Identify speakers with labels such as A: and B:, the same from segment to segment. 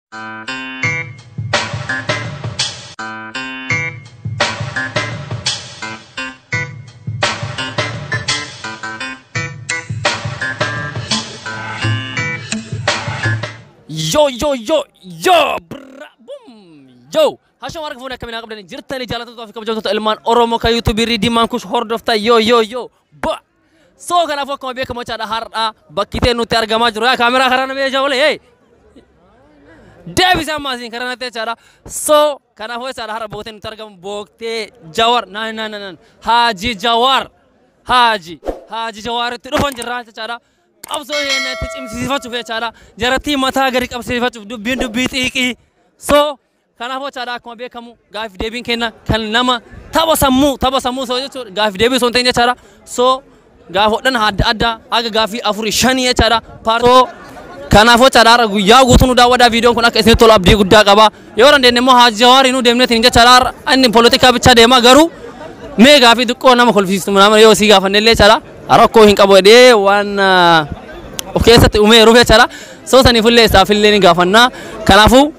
A: Yo yo yo yo bra bum yo. Hashoo harka fuunee akkamiin qabdanii jirtanii jaalattoota fi kabajamtoota ilmaan Oromoo kan yuutuubii Diimaan Kush hordofta yo yo yo ba. So kanaafuu akkuma beekamu jechaadha har'a bakki ta'e nutti argamaa jiru. Yaa kaameraa karaa nama eeja oole hey. Deebisee ammaa asiin karaa natti jechaadha. So kanaafuu jechaadha har'a bootee nutti argamu booktee Jawar naan naan naan Haaji Jawar Haaji Jawaaritti dhufan jirra jechaadha. Qabsoo keenya itti cimsiifachuuf jechaadha. Jarattii mataa gadi qabsiifachuuf dubbiin dubbii xiiqii. So kanaafuu jechaadha akkuma beekamu gaaffii deebiin kenna kan nama tapha sammuu soo jechuudha gaaffii deebii osoo hin ta'in jechaadha. So gaafoodhaan adda addaa haga gaaffii 4 5 jechaadha. Paartoo kanaafuu jechaadha har'a guyyaa guutuu nu daawwadhaa viidiyoon kun akka isinitti tolu abdii guddaa qaba. Yoo dandeenye immoo Haaji Jawaarii nu deemneetiin jechaadha har'a inni poolitikaa bichaa deema garuu mee gaaffii xiqqoo nama kolfisiistu nama yoo sii gaafanne illee jechaadha rakkoo hin qabu jedhee waan of keessatti uumee jiruuf jechaadha. So saniifillee isaafillee ni gaafannaa. Kanaafuu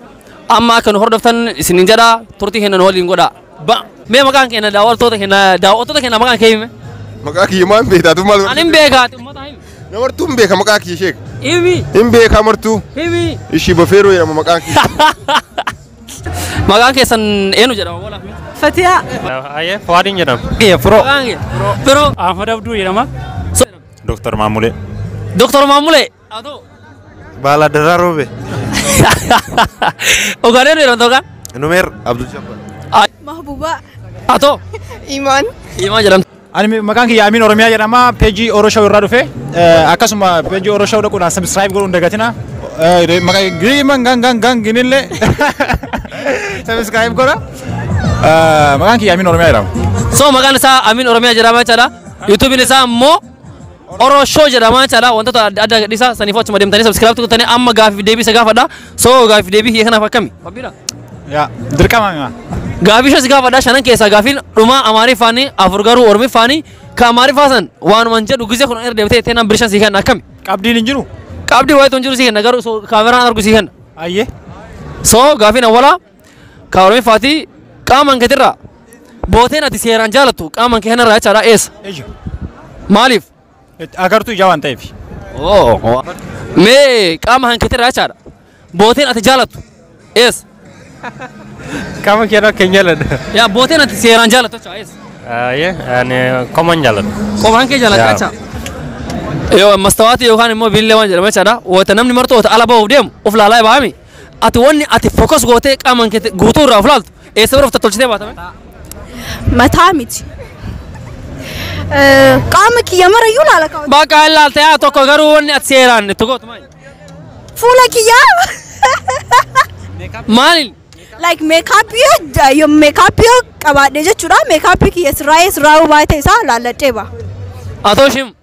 A: amma akka nu hordoftan isinin jedha turtii keenya nu waliin godha. Mee maqaan keenya daawwattoota keenya maqaan kee hime?
B: Maqaa kiyya maal beektaa? Tu maal?
A: Ani hin beekaa uummata himi.
B: Namartuu hin beeka maqaa kiyya sheek.
A: Himi.
B: Hin beekaa martuu.
A: Himi.
B: Ishii Bafeeroo jedhama maqaan kiyya.
A: Maqaan keessan eenyu jedhama walaaf?
C: Fatiyaa.
D: Ayyee Fuwaadiin jedhama.
E: Kiyya Firoo.
A: Maqaan kee? Firoo.
E: Ahmad Abduu jedhama.
D: Dooktar Maamulee.
A: Dooktar Maamulee. Atoo.
F: Baala Darraa Roobe.
A: Ogaan eenyu jedhamta ogaan?
F: Numeer Abdul Jabbar.
C: Mahbuubaa.
A: Atoo.
C: Imaan.
A: Imaan jedhamta.
E: Ani maqaan kiyya Amiin Oromiyaa jedhama. Peejii Oro Show irraa dhufe. Akkasuma peejii Oro Show dhaquudhaan subscribe godhuun dagatina. Maqaa Giiman gang gang gang ginillee subscribe godha. Maqaan kiyya Amiin Oromiyaa jedhama.
A: So maqaan isaa Amiin Oromiyaa jedhama jechaadha. Yuutuubiin isaa immoo Oro Show jedhama jechaadha. Wantoota adda addaa gadhiisa saniif achuma deemtanii subscribe gootanii amma gaaffii deebii isa gaafadha. So gaaffii deebii kiyya kanaaf akkami? Qophiidha?
E: Yaa dirqama mima.
A: Gaaffii ishee gaafadha shanan keessaa gaaffiin dhumaa Amaariffaanii 4 garuu Oromiffaanii ka Amaariffaa san waanuman jedhu gizee kun irra deebitee ittiin birrii 5 sii kenna akkami?
E: Qabdiin hin jiru.
A: Qabdii wayitu hin jiru sii kenna garuu kaameraan argu sii kenna.
E: Ayyee.
A: So gaaffiin awwalaa ka Oromiffaatii qaamaan keetirraa booteen ati seeraan jaalattu qaamaan kee kanarraa jechaadha eessa?
E: Ija.
A: Maaliif?
E: Agartuu ijaa waan ta'eef.
A: Mee qaama hankeetirraa jechaadha booteen ati jaalattu eessa?
D: Qaama keenya akka hin jaaladha.
A: Yaa booteen ati seeraan jaalattu jecha eessa?
D: Ayyee ani qoman jaaladha.
A: Qomaan kee jaalatta jecha. Yoo mastawaatii yookaan immoo billee waan jedhamu jechaadha. Wanta namni martuu wanta ala bahuuf deemu of laalaa baami. Ati wanni ati fokus gootee qaamaan kee guutuu irraa of laaltu eessa bira of tottolchitee baatame?
C: Mataa miti. Qaama kiyya marayyuu laala kaawwata.
A: Bakka hin laalte yaa tokko garuu wanni ati seeraan itti gootu maali?
C: Fuula kiyyaa.
A: Maaliin?
C: Like meekaappii yoo meekaappii qabaadhe jechuudha. Meekaappii kiyya sirraa'ee sirraa'uu baay'ee isaa laalladhee ba'a.
A: Atoo isheen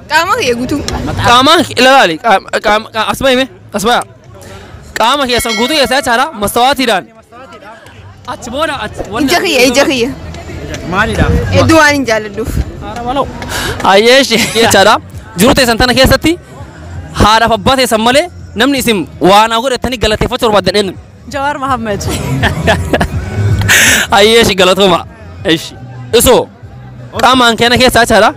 C: Qaama kiyya guutuu.
A: Qaama ilaali qaama asuma hime asuma qaama keessan guutuu keessa jechaadha mastawaatiidhaan. Achi booda achi
C: Ija kiyya ija kiyya.
E: Maalidha?
C: Hedduu waan hin jaalladhuuf.
A: Ayyeeshi jechaadha jiru teessan tana keessatti haadhaaf abbaa teessan malee namni isin waan haa godhatanii galateeffachuu barbaaddan eenyu?
C: Jawaar Mohammed.
A: Ayyeeshi galatooma. Ishi. Isoo qaamaan keenya keessaa jechaadha.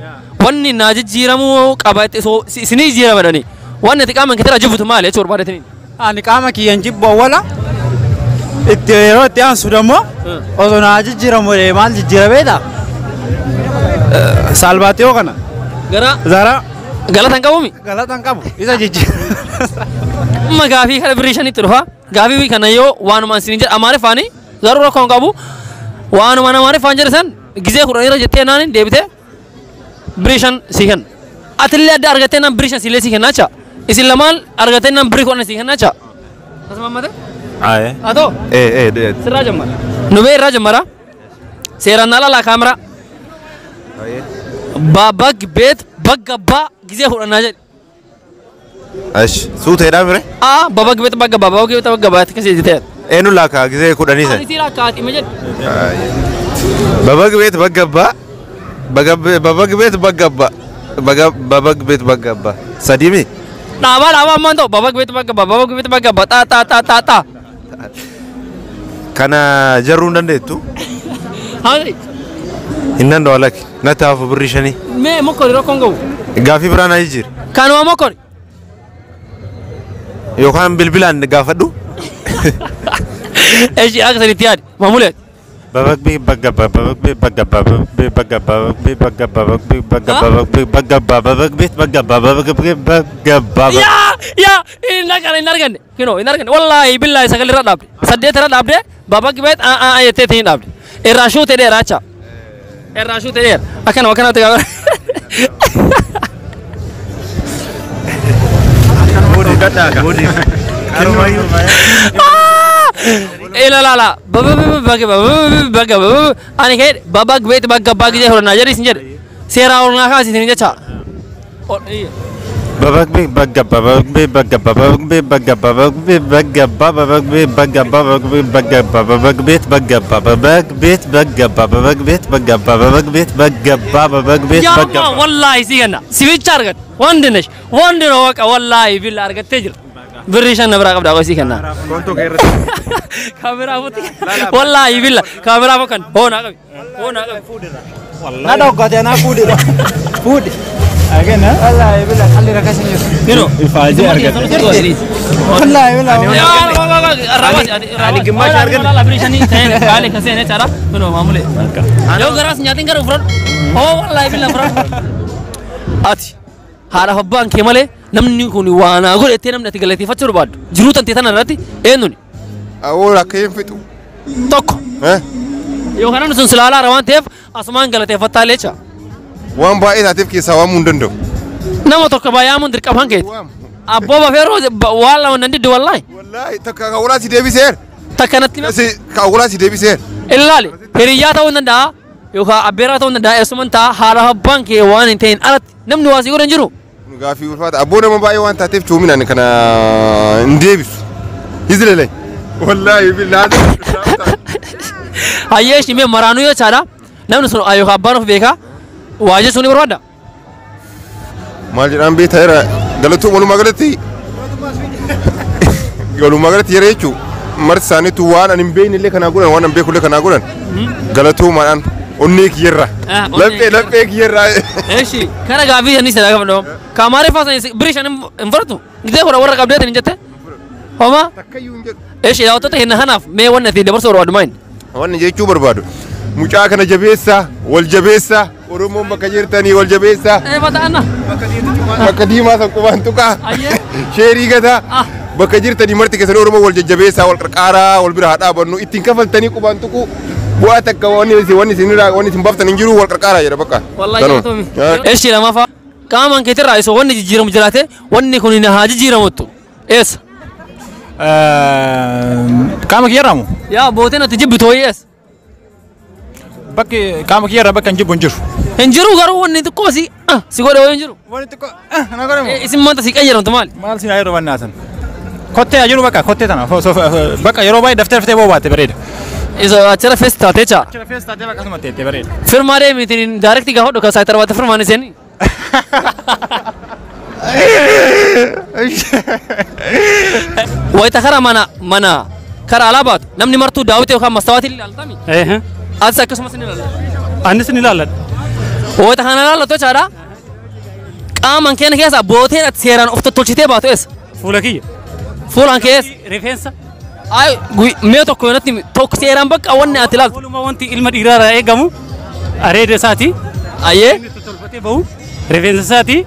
A: Wanni naa jijjiiramuu qaba isoo isinii jijjiirama jedhanii. Wanni ati qaamaan keetirraa jibbitu maali jechuu barbaaddatanii?
E: Ani qaama kiyya hin jibbu awwala. Itti yeroo itti aansu dammoo osoo naa jijjiiramu maal jijjiira beektaa? Saalbaatiyoo kana.
A: Gara
E: Zaraa.
A: Galata hin qabuumi?
E: Galata hin qabu. Isa jijjiira.
A: Amma gaafii kana birrii 5tti dhufa. Gaafii kana yoo waanuma isin jedha Amaariffaanii garuu rakkoo hin qabu. Waanuma Amaariffaan jedhe san gizee 10 irra jettee naan deebitee birrii 5 sii kenna. Atillee adda argattee naan birrii 5 siillee sii kenna jecha. Isin lamaan argattee naan birrii 10 sii kenna jecha. Tasuma ammate?
F: Ayyee.
A: Atoo?
F: Ee.
A: Sirraa jammara. Nubee irraa jammara. Seeraan naa laalaa kaameraa. Babag beet bagga baa gizee 10 jedhe.
F: Ash suuteedhaa mire?
A: Aa babag beet bagga baa babag beet bagga baa akkasii jettee.
F: Eenyu laakaa gizee 10 san?
A: Ani si laakkaa hima jedhe.
F: Babag beet bagga baa babag beet bagga baa babag beet bagga baa 3 mi?
A: Dhaabaa dhaabaa ammaan ta'u babak beet bakka babak beet bakka taa taa taa taa taa.
F: Kana jarruu hin dandeettu.
A: Haali.
F: Hin danda'u lakki. Natti hafu birrii 5.
A: Mee mokkori rakkoon qabu.
F: Gaaffii biraa na jijjiiri.
A: Kanuma mokkori.
F: Yookaan bilbilaan gaafadhu.
A: Eshi akka sanitti yaadi. Maamulee.
D: Babak beet bakka babak beet bakka babak beet bakka babak beet bakka babak beet bakka babak beet bakka babak beet bakka babak beet bakka babak.
A: Yaa yaa hin arganne hin arganne kinoo hin arganne wallaahi billaahi 9 irra dhaabde 8 irra dhaabde babak beet aa jettee hin dhaabde irraa shuutee dheeraa acha irraa shuutee dheera akkanuma akkanatti gaafa. Ila la babak ani kee babak beet bakka abbaa gijee horannaa jedhi isin jedhe seeraa olnaa kaasi isin jecha.
D: Babak beet bakka babak beet bakka babak beet bakka babak beet bakka babak beet bakka babak beet bakka babak beet bakka babak beet bakka babak beet bakka babak beet bakka babak beet bakka.
A: Yaa wallaahi si kenna si bicha argatte wanti nesh wanti noo waqa wallaahi billa argattee jira. Birrii 5 na biraa qabda qoy si kenna. Kaameraa fuuti. Wallaahi billa kaameraa fokkan hoo naa qabi hoo naa qabi.
E: Na dhoggate anaa fuudhedha. Fuudhi. Agena. Wallaahi billa qalli rakkasin jiru.
A: Yeroo.
E: Ifaajee argatte. Wallaahi billa.
A: Ani gimmash arganne. Birrii 5 ta'een kaale kaseen jechaadha. Kunoo maamulee. Yoo garaas nyaatiin gara fudhadhu. Hoo wallaahi billa fudhadhu. Ati haadha abbaan kee malee namni kun waa naa godhe jettee namni ati galateeffachuu barbaaddu. Jiruu tantee tana irratti eenyuni?
B: Awoo akka hin fixu.
A: Tokko. Yookaan namni sun silaalaa waan ta'eef asumaan galateeffattaa leecha.
B: Waan baay'ee taateef keessaa waamuu hin danda'u.
A: Nama tokko baay'aamuun dirqama keeti. Abboo bafeeroo waan lama nan diddu wallaahi.
B: Wallaahi takka kaawulaa si deebiseera.
A: Takka natti hima.
B: Kaawulaa si deebiseera.
A: Ilaali hiriyyaa ta'uu hin danda'a yookaan abbeeraa ta'uu hin danda'a eessuman ta'a haadha abbaan kee waan hin ta'in alatti namni waa si godhan jiru.
B: Gaaffii ulfaata abboo nama baay'ee waan taateef coominaan kana hin deebisu. Hizilele. Wallaahi billaahi.
A: Hayyee ishii maraanuu jechaadha. Namni sun yookaan abbaan of beekaa waa jechuun ni barbaada.
B: Maal jedhaan beektaa jira galatoo walumaa galatti yeroo jechuun marti isaaniitu waan ani hin beekne illee kanaa godhan waan ani beeku illee kanaa godhan galatoomaadhaan onnee kiyyarraa laphee kiyyarraa.
A: Eshi kana gaaffii shanii sana gaafa dhoomu kaamaaree faasan birrii 5 hin fudhatu gitee kudha warra qabdeetiin hin jette homaa. Eshi daawwattoota hin kanaaf mee wanni ati dabarsuu barbaadu maal?
B: Wanni jechuu barbaadu mucaa kana jabeessaa wal jabeessaa Oromoon bakka jirtanii wal jabeessaa. Bakka diimaa san qubaan tuqaa. Sheerii gataa. Bakka jirtanii marti keessanii Oromoo wal jajjabeessaa wal qarqaaraa wal bira haa dhaabannu ittiin kafaltanii qubaan tuquu bu'aa takka wanni isin baaftan hin jiru wal qarqaaraa jedha bakka.
A: Wallaahi. Eshi lamaffaa qaamaan keetirraa isoo wanni jijjiiramu jiraate wanni kun haa jijjiiramuttu eessa?
E: Qaama kiyyarraa moo?
A: Yaa booteen ati jibbitu wayii eessa?
E: Bakki qaama kiyyarraa bakka hin jibbu hin jiru.
A: Hin jiru garuu wanni xiqqoo si si godhe wayii hin jiru.
E: Wanni xiqqoo na godhe moo?
A: Isin maanta si qayyaramtu maali?
E: Maal si yeroo bannaatan? Kottee haa jiru bakka kottee tana bakka yeroo baay'ee daftee daftee boobaate bareeda.
A: Isa achirra fees taatee chaa?
E: Achirra fees taatee bakka asuma teettee bareeda.
A: Firmaa deemiitiin daayirektii gaafa dhuka saayitar baate firmaan iseen. Wayita karaa mana karaa alaa baatu namni martuu daawwitee yookaan mastawaatiin ilaaltami. Atis akkasumas ni ilaalladha.
D: Anis ni ilaalladha.
A: Wayita kana ilaallattu jechaadha. Qaamaan keenya keessa booteen ati seeraan of tottolchitee baatu eessa?
D: Fuula kiyya.
A: Fuulaan kee eessa?
D: Rifeensa.
A: Ay mee tokko yoonatti tokko seeraan bakka wanni ati ilaaltu.
D: Walumaa wanti ilma dhiiraarraa eegamu areeda isaati.
A: Ayyee.
D: Inni tottolfatee bahu rifeensa isaati.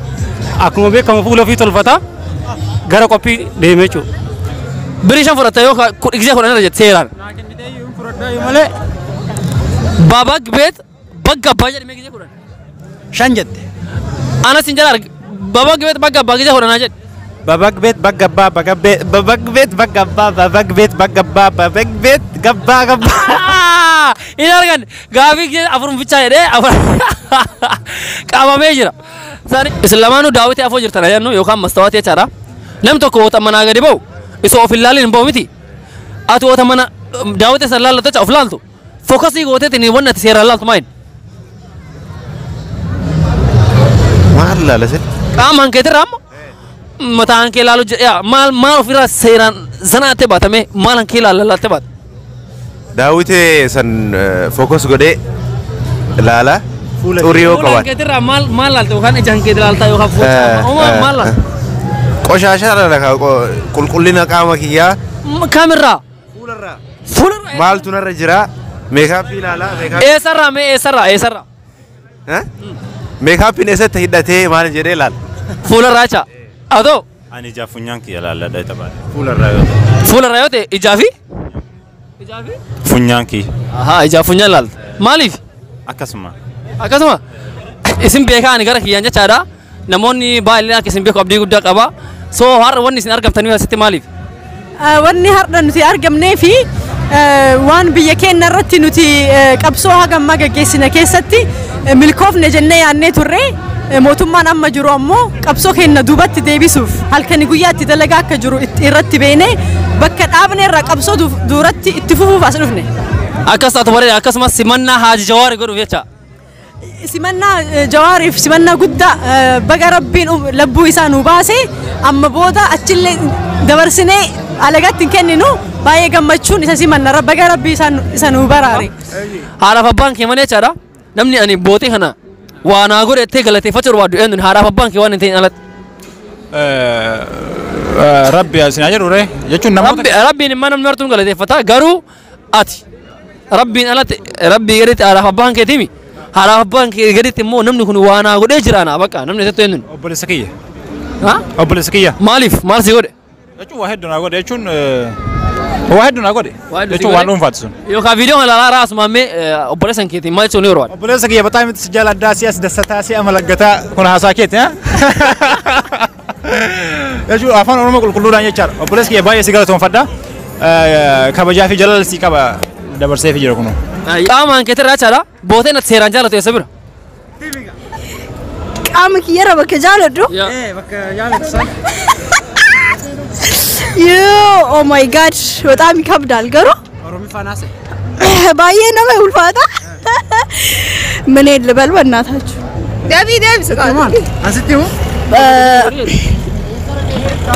D: Akkuma beekamu fuula ofii tolfata gara qophii deemee jechuudha.
A: Birrii 5 fudhatta yoo gisee 10 irra jette seeraan.
E: Malee.
A: Babak beet bakka abbaa jedhamee gisee 10.
E: 5 jette.
A: Anas hin jala babak beet bakka abbaa gisee 10 jedhe.
D: Babak beet bakka abbaa babak beet bakka abbaa babak beet bakka abbaa babak beet gabbaa gabbaa.
A: Hin argan gaafii gisee 4 bichaa jedhee 4 qabamee jira. Isin lamaanuu daawwitii afoo jirtan jennu yookaan mastawaatii jechaadha. Namni tokko wanta manaa gadi ba'u isoo of hin laalin hin ba'u miti. Ati wanta mana daawwitii san laallattu jecha of laaltu. Fookasii gooteetiin wanni ati seeraan laaltu maali?
F: Maal laala sin?
A: Qaamaan keetirraa amma Mataan kee ilaalu yaa maal maal ofirraa seeraan zanaattee baatame maal kee ilaallattee baata?
F: Daawwitee san focus godhee ilaala. Xurii yoo
A: Fuulaan
F: qabaate.
A: keetirraa maal maal laalta yookaan ijaan keetti laalta yookaan fuula maal laalta?
F: Qoshaashaa laala qulqullina qaama kiyyaa.
A: Kamirraa? Fuularraa. Fuularraa.
F: Maaltu narra jira? Meekaappii ilaalaa.
A: Eessarraa mee eessarraa eessarraa?
F: Meekaappiin eessatti hidhatee maal jedhee ilaala?
A: Fuularraa jecha. Atoo?
D: Ani ijaa funyaan kiyya laalladha isa baadhe. Fuularraa yoo ta'e.
A: Fuularraa yoo ta'e ijaa fi? Ijaa fi?
D: Funyaan kiyya.
A: Ahaa ijaa funyaan laalta. Maaliif?
D: Akkasuma.
A: Akkasuma isin beekaa ani gara kiyyaan jechaadha. Namoonni baay'een akka isin beeku abdii guddaa qaba. So har'a wanni isin argamtanii asitti maaliif?
C: Wanni har'a nuti argamnee fi waan biyya keenya irratti nuti qabsoo haga ammaa gaggeessine keessatti milkoofne jennee yaadnee turre mootummaan amma jiru ammoo qabsoo keenya duubatti deebisuuf halkanii guyyaatti dalagaa akka jiru irratti beene bakka dhaabne irraa qabsoo duratti itti fufuuf as dhufne.
A: Akkas taatu bareeda akkasumas simannaa Haaji Jawaari godhuuf jecha.
C: Simannaa Jawaariif simannaa guddaa baga rabbiin lubbuu isaa nu baase amma booda achillee dabarsinee alagaatti hin kenninu baay'ee gammachuun isa simanna baga rabbii isa nu baraare.
A: Haadhaaf abbaan kee malee jechaadha. Namni ani bootee kana waa naa godhe jettee galateeffachuu barbaaddu eenyuun haadhaaf abbaan kee waan hin ta'in alatti.
E: Rabbi asin jedhu re jechuun namoota.
A: Rabbiin immoo namni martuun galateeffata garuu ati rabbiin alatti rabbii gaditti haadhaaf abbaan keetiimi. Haadhaaf abbaan kee gaditti immoo namni kun waa naa godhee jira naa bakka namni isatti eenyuun.
E: Obboleessa kiyya. Obboleessa kiyya.
A: Maaliif maal si godhe?
E: Jechuun waa hedduu naa godhe jechuun waa hedduu naa godhe jechuun waan dhuunfaati sun.
A: Yookaan viidiyoo kana ilaalaa raasuma mee obboleessa keetiin maal jechuun ni barbaada?
E: Obboleessa kiyya bataam itti si jaaladhaa si as dassataa si amalaggataa kun haasaa keeti. Jechuun afaan Oromoo qulqulluudhaan jechaadha. Obboleessa kiyya baay'ee si galatoonfadha. Kabajaa fi jaalala si qaba dabarsee fi jira kunoo.
A: Qaamaan keetirraa jechaadha. Booteen ati seeraan jaalatu eessa bira?
C: Qaama kiyyarra bakka jaaladhu.
E: Bakka jaalatu san.
C: Yoo oh my god በጣም ይከብዳል ገሩ ባዬ ነው ulfaata ምን ልበል በእናታችሁ
E: Asitti hoo?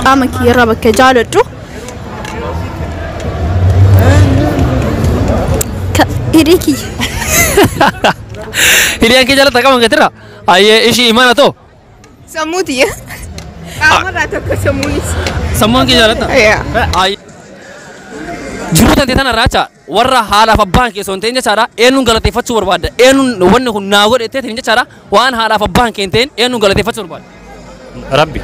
C: Qaama kiyyarra bakka jaaladhu hidhii kiyya.
A: Hidhiyaan kee jaalata qaama keetirra? Ayyee ishii imana too?
G: Sammuu tiyya. Qaamarraa tokko sammuunis.
A: Sammuun kee jaalata? Jiruu tante tanarraa jecha warra haadhaaf abbaan kee osoo hin ta'in jechaadha eenyuun galateeffachuu barbaadda eenyuun wanni kun naa godhe jetteetiin jechaadha waan haadhaaf abbaan kee hin ta'in eenyuun galateeffachuu barbaadda.
D: Rabbi.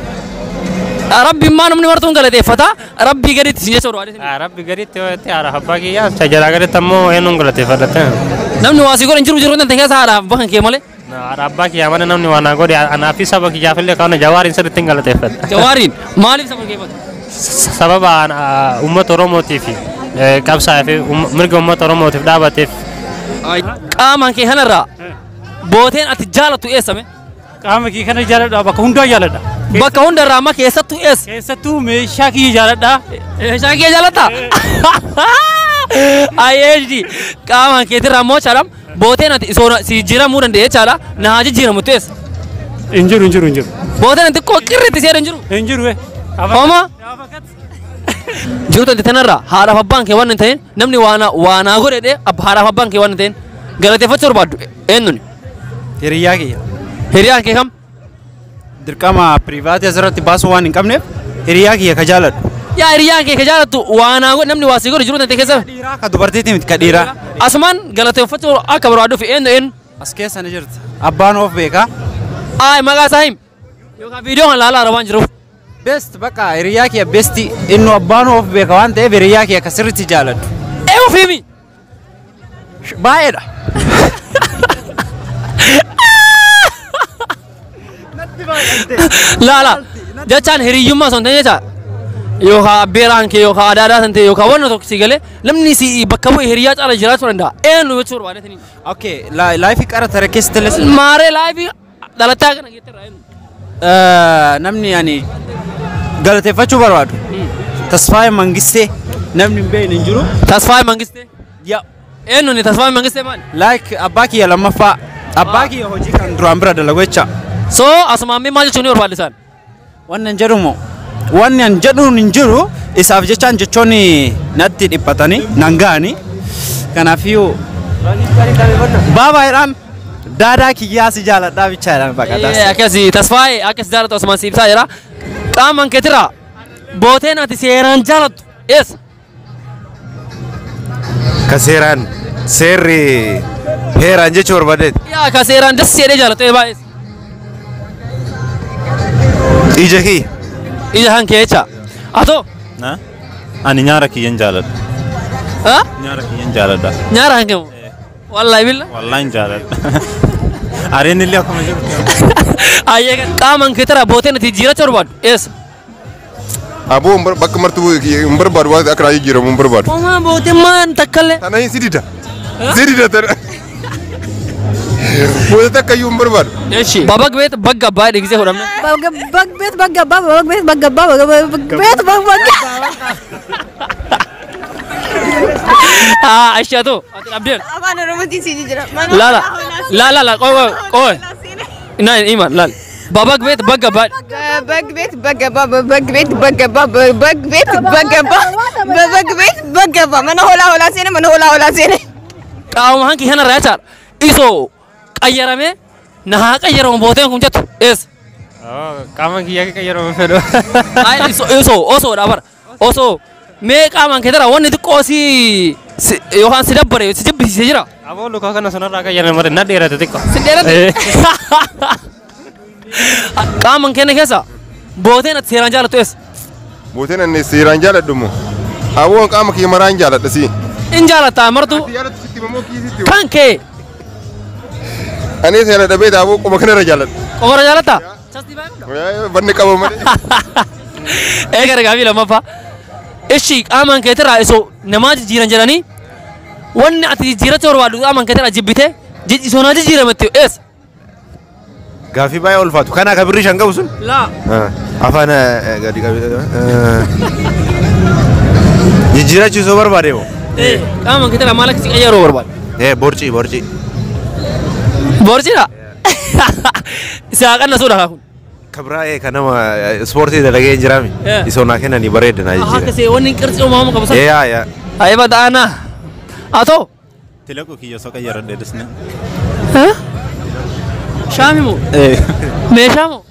A: Rabbi immoo namni martuun galateeffata rabbii gaditti si jecha barbaadde.
D: Rabbi gaditti yoo ta'e haadhaaf abbaa kiyyaa jalaa gaditti ammoo eenyuun galateeffadha.
A: Namni waa si godhe hin jiru jiruu tante keessa haadhaaf abbaan kee malee.
D: Haadha abbaa kiyyaa malee namni waa naa godhe anaa fi saba kiyyaaf illee kaana Jawaariin sirriitti hin galateeffadha.
A: Jawaariin maaliif saba keeffata?
D: Sababa uummata Oromootiif qabsaa'ee fi mirga uummata Oromootiif dhaabateef.
A: Qaamaan kee kanarraa booteen ati jaalattu eessame?
H: Qaama kee kana jaaladha bakka hundaa jaaladha.
A: Bakka hundarraa amma keessattuu eessa?
H: Keessattuu meeshaa kiyya jaaladha.
A: Meeshaa kiyya jaalatta? Ayyeeji qaamaan keetirraa immoo jechaadha booteen ati si jijjiiramuu danda'e jechaadha na haa jijjiiramu eessa?
H: Hin jiru hin jiru hin jiru.
A: Booteen ati xiqqoo qirriitti seera hin jiru?
H: Hin jiru.
A: Homaa? Jiruu tante tanarraa haadhaaf abbaan kee waan hin ta'in namni waa naa godhe haadhaaf abbaan kee waan hin ta'in galateeffachuu barbaaddu eenyuun?
I: Hiriyaa kiyya.
A: Hiriyaan kee kam?
I: Dirqama pirivaatii asirratti baasuu waan hin qabneef hiriyaa kiyya ka jaaladhu.
A: Yaa hiriyaan kee ka jaalattu waa naa godhe namni waa sii godhe jiruu tante keessa.
I: Dhiiraa ka dubartiiti miti ka dhiiraa.
A: Asumaan galateeffachuu akka barbaadduuf eenyu eenyu?
I: As keessa ni jirti. Abbaan of beekaa.
A: Ayi maqaa isaa himi. Yookaan viidiyoo kana ilaalaa waan jiruuf.
I: Best bakka hiriyaa kiyya besti inni abbaan of beeka waan ta'eef hiriyaa kiyya ka sirriitti jaaladhu.
A: Ee of himi.
I: Baay'eedha.
A: Laala jechaan hiriyyummaa osoo hin ta'in jecha yookaan abbeeraan kee yookaan adaadaa san ta'e yookaan wanna tokko si galee namni si bakka bu'e hiriyaa caala jiraachuu danda'a. Eenyu jechuu barbaadeetini.
I: Okay laayifii qara tare keessatti illee.
A: Maaree laayifii dhalattaa kana geetterraa eenyu.
I: Namni ani galateeffachuu barbaadu. Tasfaayee Mangistee namni hin beekne hin jiru.
A: Tasfaayee Mangistee?
I: Yaa.
A: Eenyu ni Tasfaayee Mangistee maali?
I: Like abbaa kiyya lammaffaa abbaa kiyya hojii kan duraan bira dalagu jecha.
A: So asumaan mee maal jechuun ni barbaadde isaan?
I: Wanni an jedhu moo wanni an jedhuun hin jiru isaaf jechaan jechoonni natti dhiphatanii nan ga'anii kanaafiyyuu baabaayidhaan daadaa kiyyaa si jaaladhaa bichaadhaan baqataa.
A: Akkasi Tasfaayee akkas jaalatu asumaan si ibsaa jira. Qaamaan keetiraa booteen ati seeraan jaalattu eessa?
F: Ka seeraan seerri heeraan jechuu barbaadeeti.
A: Yaa ka seeraan das jedhee jaalatu ee baay'ees.
F: Ija kiyya.
A: Ija kan kee jecha. Atoo?
D: Ani nyaara kiyyan jaaladha.
A: Ha?
D: Nyaara kiyyan jaaladha.
A: Nyaara kan kee moo? Wallaahi billa.
D: Wallaahi hin jaaladha. Areen illee akkuma jiru.
A: Ayyee qaamaan keetiraa booteen ati jijjiirachuu barbaaddu eessa?
B: Aboo bakka martuu hin barbaadu waan akka jijjiiramu hin barbaadu.
A: Homaa booteen maan takkallee.
B: Tana hin sidida. Sidida tana. Boota takka iyyuu hin barbaadu.
A: Eshi. Babag beet bagga abbaa dhigisee fudhamne.
C: Bag beet bagga abbaa babag beet bagga abbaa babag beet bagga.
A: Ah, eshi atoo ati dhabdeen.
G: Afaan Oromootiin si jijjiira.
A: Laala laala laala qoy qoy qoy. Naan iman laal. Babag beet bagga abbaa.
G: Bag beet bagga abbaa babag beet bagga abbaa babag beet bagga abbaa babag beet bagga abbaa mana hoolaa hoolaa seene mana hoolaa hoolaa seene.
A: Qaama hanki kanarraa jechaadha. Isoo qayyaramee na haa qayyaramu booteen kun jettu eessa?
H: Qaama kiyya akka qayyaramu fedhu.
A: Ay isoo osoodha bara osoo mee qaamaan keetira wanni xiqqoo si yookaan si dabbare si jibbisiisee jira.
H: Aboo lukaa kana sanarraa qayyarame malee na dheerate xiqqoo.
A: Si dheerate? Qaamaan keenya keessa booteen ati seeraan jaalattu eessa?
B: Booteen ani seeraan jaaladhu moo? Aboon qaama kiyya maraan jaaladha si.
A: In jaalatta martuu? Kan kee?
B: Ani seera dhabee aboo qoma kanarra jaaladha.
A: Qomarra jaalatta?
B: Banni qaba malee.
A: Eegara gaafii lammaffaa. Ishi qaamaan keetirraa isoo namaa jijjiiran jedhanii wanni ati jijjiirachuu barbaaddu qaamaan keetirraa jibbitee isoo naa jijjiirametti eessa?
F: Gaafii baay'ee ulfaatu. Kana akka birrii shan qabu sun?
A: Laa.
F: Afaan gadi qabi. Jijjiirachuu isoo barbaade moo?
A: Qaamaan keetirraa maal akka si qayyaruu barbaadde?
F: Borcii borcii.
A: Borciidha? Isaa qannasuudha kun.
F: Kabraa kan nama ispoortii dalagee hin jiraami. Isoo naa kennanii bareeda naa jijjiira.
A: Akkasii wanni qirtsii uumamu qabu sana.
F: Yaa yaa.
A: Ayiba ta'anaa. Atoo.
D: Tilaqu kiyya osoo qayyaradhee disne.
A: Shaami moo? Meeshaa moo?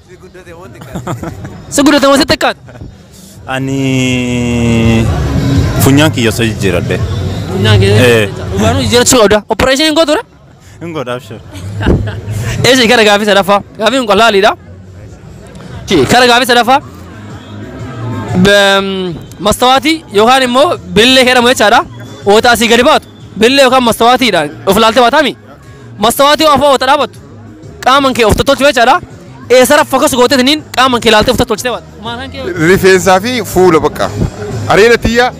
A: Si guddate moo si xiqqaate?
D: Ani funyaan kiyya osoo jijjiiradhee.
A: Funyaan kiyya dhugaanuu jijjiirachuu qabda. Opereeshinii hin gootu ree?
D: Hin godha abshir.
A: Eessi gara gaafii sadaffaa. Gaafiin kun qallaaliidha. Kara gaafii sadaffaa. Mastawaatii yookaan immoo bilillee jedhamu jechaadha. Oota asii gadi baatu bilillee yookaan mastawaatiidhaan of ilaaltee baataami. Mastawaatii afoo oota dhaabattu qaaman kee of tottolchu jechaadha. Eessarra fokas gooteetiniin qaaman kee ilaaltee of tottolchitee baata.
B: Rifeensaa fi fuula bakka. Areera tiyyaa.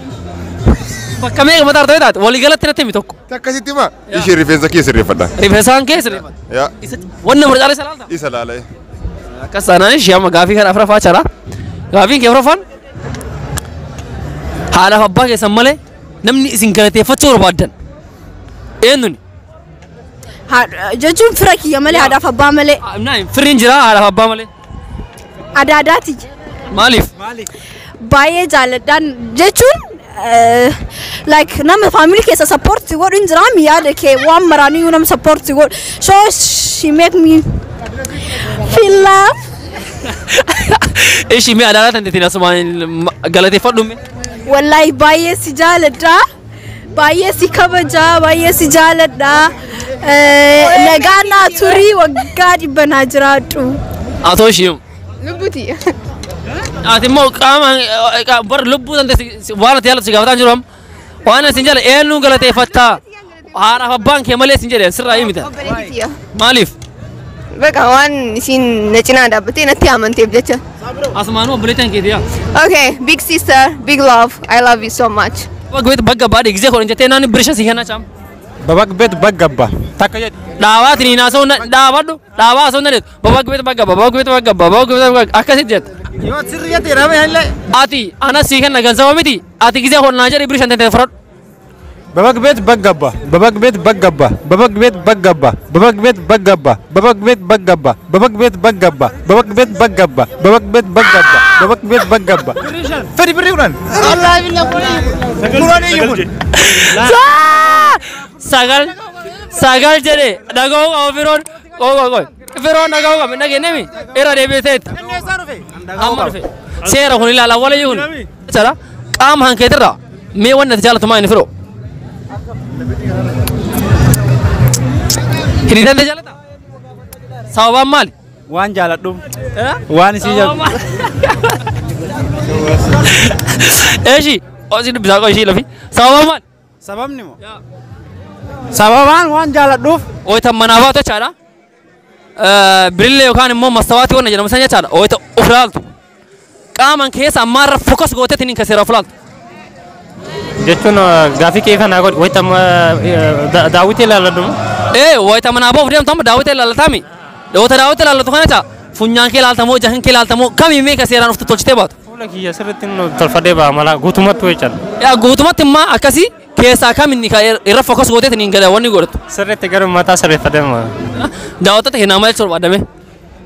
A: Bakka meeqa mataa artee taate waliigalatti natti himi tokko.
B: Akkasitti hima ishee rifeensa kee sirreeffadha.
A: Rifeensaan kee sirreeffadha.
B: Yaa.
A: Wanna murcaalee isa laalta?
B: Isa laalee.
A: Akkas taanaan ishee amma gaafii kana afuraffaa jechaadha. Gaafiin kee afuraffaan haadhaaf abbaa keessan malee namni isin galateeffachuu barbaaddan eenyuni?
C: Jechuun fira kiyya malee haadhaaf abbaa malee.
A: Firriin jira haadhaaf abbaa malee.
C: Adaadaati.
A: Maaliif?
C: Baay'ee jaaladhaan jechuun like nama family keessa support godhu hin jiraami yaada kee waan maraaniyyuu nama support godhu. So she make me feel love.
A: Ishi mee adaadaa tan ittiin asumaan galateeffadhu mee.
C: Wallahi baay'ee si jaaladha. Baay'ee si kabajaa, baay'ee si jaaladha. Nagaa naa turii waggaa 100 naa jiraadhu.
A: Atoo ishii.
G: Lubbuti.
A: Ati immoo qaama bar lubbuu tan waan ati jaallattu si gaafataa jiru amma. Waan isin jala eenyuun galateeffattaa? Haadhaaf abbaan kee malee isin jedhe sirraa himita. Maaliif?
G: Baqa waan isin na cinaa dhaabbattee natti amanteef jecha.
A: Asumaanuu obboleettiin keeti yaa.
G: Okay, big sister, big love. I love you so much.
A: Bagga bagga baadhi gisee kodhan jettee naanni birisha si kennaa caama.
E: Babag beet bagga abbaa. Takka jedhi.
A: Dhaabaatiin hin haasa'uu dhaabadhu dhaabaa haasa'uu hin dandeettu. Babag beet bagga abbaa babag beet bagga abbaa babag beet bagga akkasitti jetta.
E: Yoo sirri jette jedhame illee.
A: Ati anas si kenna gansaba miti ati gisee kodhan naa jedhi birisha hin ta'e fudhadhu.
E: በበግ ቤት በግ ገባ፣ በበግ ቤት በግ ገባ፣ በበግ ቤት በግ ገባ፣ በበግ ቤት በግ ገባ፣ በበግ ቤት በግ ገባ፣ በበግ ቤት በግ ገባ፣ በበግ ቤት በግ ገባ፣ በበግ ቤት በግ ገባ፣ በበግ ቤት በግ ገባ። Fedhi birrii kudhan. Kudhan iyyuu.
A: 9 9 jedhe dhaga'uu qaba firoon. Qoy qoy qoy. Firoon dhaga'uu qaba hin dhageenyemi irra deebiseet. Amma dhufe. Seera kun ilaala walayyuu kun. Jechaadha qaama hankeetirraa mee wanni ati jaalatu maa inni firoo? Hiriiraan jaalata? Sababaan maali?
I: Waan jaaladhuuf. Waan isii jaalladhu.
A: Eeshi osii dubbisaa qoy ishii lafi. Sababaan maali?
I: Sababni moo? Sababaan waan jaaladhuuf.
A: Wayita manaa baatu jechaadha. Birillee yookaan immoo mastawaatii wanna jedhamu san jechaadha. Wayita of ilaaltu. Qaaman keessa ammaarra fokas gooteetiin hin kaseera of ilaaltu.
H: Jechuun gaafii kee kanaa godhi wayita daawwitii ilaalladhu.
A: Ee wayita manaa ba'uuf deemtu amma daawwitii ilaallatami. Wayita daawwitii ilaallatu kana jecha funyaan kee ilaaltamoo ija kee ilaaltamoo kamii mee ka seeraan of tolchitee baatu.
H: Fuula kiyya sirriitti tolfadhee ba'a mala guutumatti jechaadha.
A: Yaa guutumatti immoo akkasii keessaa kaminni ka irra fokas gooteetiin hin gada wanni godhatu.
H: Sirriitti garuu mataa sirreeffadhee ba'a.
A: Daawwattoota keenyaa maal jechuu barbaadame?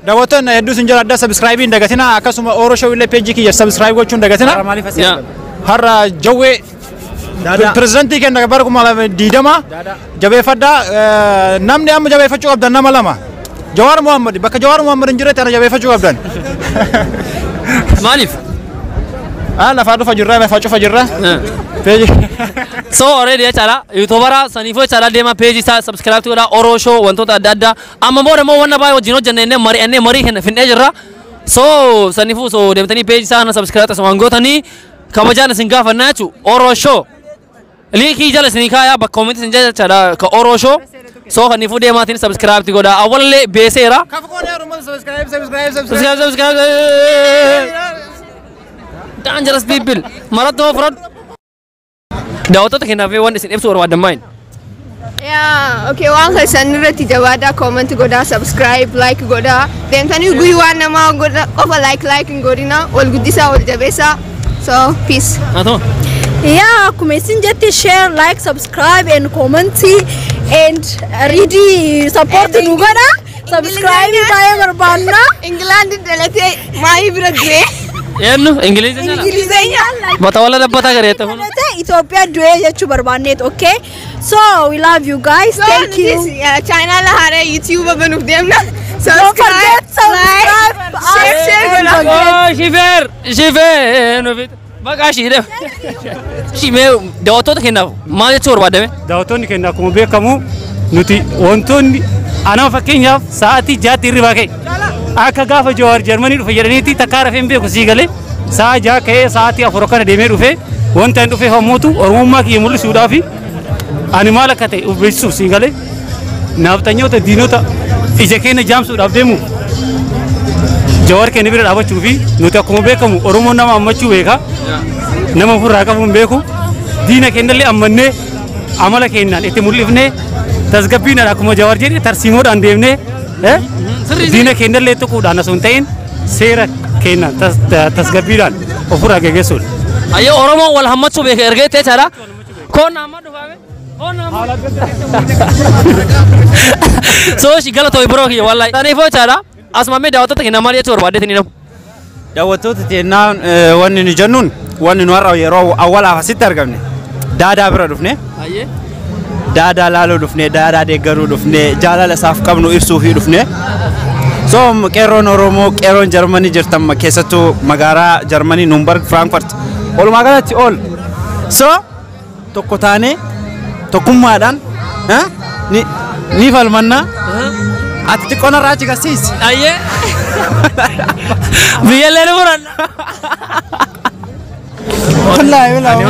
E: Daawwattoonni hedduu isin jala adda subscribe hin dagatina akkasuma Oro Show illee peejii kiyya subscribe gochuu hin dagatina. Har'a jawwee pirezidantii keenya bara 2020 jabeeffadhaa namni amma jabeeffachuu qabdan nama lama. Jawaar Mohammad bakka Jawaar Mohammad hin jirretti ana jabeeffachuu qabdan.
A: Maaliif?
E: Lafaa dhufa jirra lafaa cufa jirra.
A: So already jechaadha yuutuubara saniifuu jechaadha deema peejii isaa subscribe godhaa Oro Show wantoota adda addaa amma booda immoo wanna baay'ee wajjin hojjenne innee mari'annee marii kenna finnee jirra. So saniifuu so deemtanii peejii isaa kana subscribe tasuma gootanii kabajaan isin gaafannaa jechuudha Oro Show. Linkii jala isinii kaayaa bakka koomentii isin jala jechaadha ka Oro Show. So kaniifuu deemaatiin subscribe godhaa awwalallee beeseera. Subscribe subscribe. Dangerous people. Maratoo fudhadhu. Daawwattoota keenyaaf waan isin ibsuu barbaaddan maali?
G: Yaa, okay, waan keessan irratti jabaadhaa, comment godhaa, subscribe, like godhaa. Deemtanii guyyaa waan namaa godha qofa like like hin godhina, wal guddisaa, wal jabeessaa. So, peace.
A: Haa ta'u.
C: Yaa akkuma isin jette share, like, subscribe and comment and read support nu godha. Subscribe baay'ee barbaanna.
G: Ingilaandi dhalatee maayii bira du'ee.
A: Eenyu Ingilizii jala?
G: Ingilizenya.
A: Mata wala dabbataa gareetta kun.
C: Itoophiyaa du'ee jechuu barbaanneet okay. So we love you guys.
G: So,
C: Thank you.
G: Chaayinaa haaraa YouTube banuuf deemna.
C: Don't forget subscribe,
G: share, share godhaa.
A: Oh, shifeer shifeer nuuf Bakka ishii deema. Ishii mee daawwattoota keenyaaf maal jechuu barbaadame?
J: Daawwattoonni keenya akkuma beekamu nuti wantoonni anama fakkeenyaaf sa'aatii 6tti hirribaa ka'e. Akka gaafa Jawaar Jarmanii dhufe jedhaniitti takkaa rafee hin beeku sii galee sa'a 6 ka'ee sa'aatii 4 akkana deemee dhufe wanta hin dhufeef ammoo Oromummaa kiyya mul'isuudhaaf ani maal akka ta'e of beeksisuuf sii galee naafxanyoota diinota ija keenya jaamsuudhaaf deemu Jawaar keenya bira dhaabachuu fi nuti akkuma beekamu Oromoon nama ammachuu beeka nama ofirraa qabu hin beeku diina keenyallee ammannee amala keenyaan itti mul'ifnee tasgabbiidhaan akkuma Jawaar jedhe tarsiimoodhaan deemnee diina keenyallee tuquudhaan osoo hin ta'in seera keenyaan tasgabbiidhaan ofirraa geggeessuudha.
A: Ayyoo Oromoon wal hammachuu beeka erga jettee jechaadha. Koon amma dhufaame. Koon amma. So ishii galatoomi biroo kiyya wallahi. Saniifuu jechaadha. Asuma mee daawwattoota keenya maal jechuu barbaaddeetiin nama?
I: Daawwattoota keenyaa wanni nu jennuun wanni nu har'a yeroo awwaalaaf asitti argamne daadaa bira dhufne. Daadaa laaluu dhufne, daadaa deeggaruu dhufne, jaalala isaaf qabnu ibsuufii dhufne. So qeerroon Oromoo, qeerroon Jarmanii jirtan keessattuu magaalaa Jarmanii Nuumbarg, Firaanfurt walumaa galatti ol. So tokko taanee tokkummaadhaan ni falmannaa. Ati xiqqoo narraa achi garsiisi.
A: Ayyee. Biyyallee ni muranna.
I: Wallaahi wallaahi.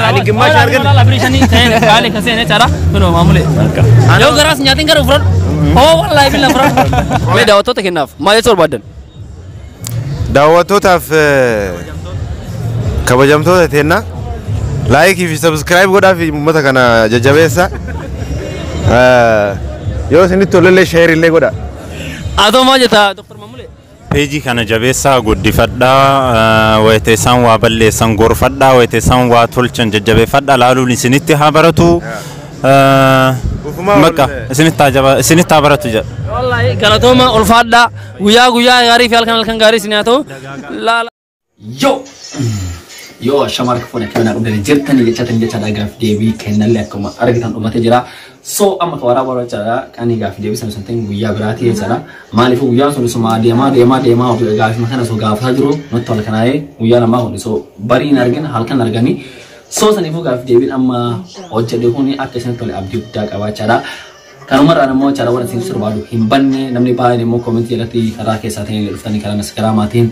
A: Ani gimmash argan. Yoo garaas nyaatiin gara fudhadhu. Oo wallaahi billa fudhadhu. Mee daawwattoota kennaaf maal jechuu barbaaddan?
F: Daawwattootaaf kabajamtoota teennaa laayikii fi sabskiraayib godhaa fi uummata kana jajjabeessa. Yoo isinitti tolellee sheer illee godhaa.
A: Atoo maal jetta Dr. Mamulee?
D: Peejii kana jabeessaa guddifadhaa, wayita isaan waa balleessan gorfadhaa, wayita isaan waa tolchan jajjabeeffadhaa, laaluun isinitti haa baratu. Bakka isinitti haa baratu jedha.
A: Wallahi galatooma, ulfaadhaa, guyyaa guyyaa gaarii fi halkan halkan gaarii isin haa ta'u. Laala. Yo! Yoo shamara fuuna kennaa dhugdanii jirtanii jechatanii jechaadha, gaaf deebii kennallee akkuma argitan dhumatee jira. So amma ka waraabaa jechaadha, kan gaaf deebii sana sun ta'in guyyaa biraati jechaadha. Maaliif guyyaan sun isuma deemaa deemaa deemaa ofii gaafii kana osoo gaafataa jiru nutti tola, kanaa'ee guyyaa lamaa kun osoo bariin argin halkan arganii. So saniifuu gaaf deebiin amma hojjedhe kun akka isin tole abdii guddaa qabaachaadha. Kanumarraan immoo jechaadha, warra isin barbaadu hin banne, namni baay'een immoo koomentii jalatti karaa keessaatiin dhuftanii, karaa Instagramaatiin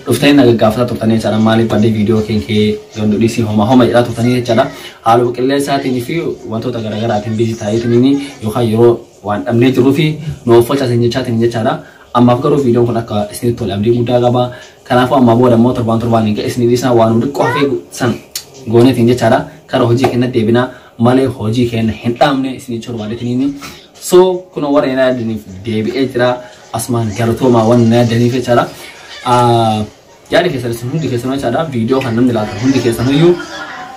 A: dhuftanii na gaggaafataa turtanii jechaadha. Maaliif badee viidiyoo kee ganduu dhiisii homa homa jedhaa turtanii jechaadha. Haaluma qilleensaatiin fi wantoota garaagaraatiin busy ta'eetiin yookaan yeroo waan dhabnee jiruu fi nu uffachaa jechaatiin jechaadha. Ammaaf garuu viidiyoon kun akka isinitti tole abdii guddaa qaba. Kanaafuu ammaa booda immoo torbaan torbaan hin isinii dhiisaa, waan xiqqoo hafee san gooneetiin jechaadha. Kara hojii keenya deebinaa malee hojii keenya hin dhaabne isinii torbaadeetiniin. So kun warra na yaadaniif deebi'ee jira. Asumaan galatoomaa waan na yaadaniif jechaadha. Yaada keessan isin hundi keessanuu jechaadha. Viidiyoo kan namni laatan hundi keessaniyyuu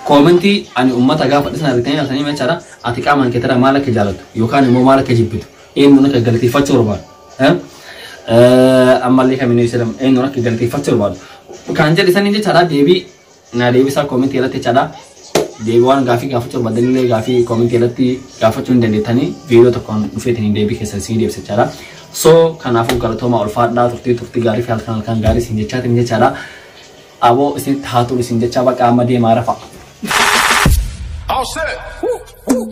A: koomentii ani uummata gaafa dhisan argitanii ilaaltanii jechaadha. Ati qaamaan keetara maal akka jaallattu yookaan immoo maal akka jibbitu, eenyuun akka galateeffachuu barbaadu, ammallee kamiin jedhamu, eenyuun akka galateeffachuu barbaadu kan jedhe sanii jechaadha, deebii naa deebisaa koomentii irratti jechaadha. Deebii waan gaafii gaafachuu barbaadanillee gaafii koomentii irratti gaafachuu hin dandeettanii, viidiyoo tokkoon dhufeetiin deebii keessan isin deebisa jechaadha. So kanaafuu galatooma, ulfaadhaa, turtii turtii gaarii fi halkan halkan gaarii isin jechaatiin jechaadha. Aboo isin haa tolu isin jechaa, baqa amma deemaa rafa.
K: All set. Woo, woo.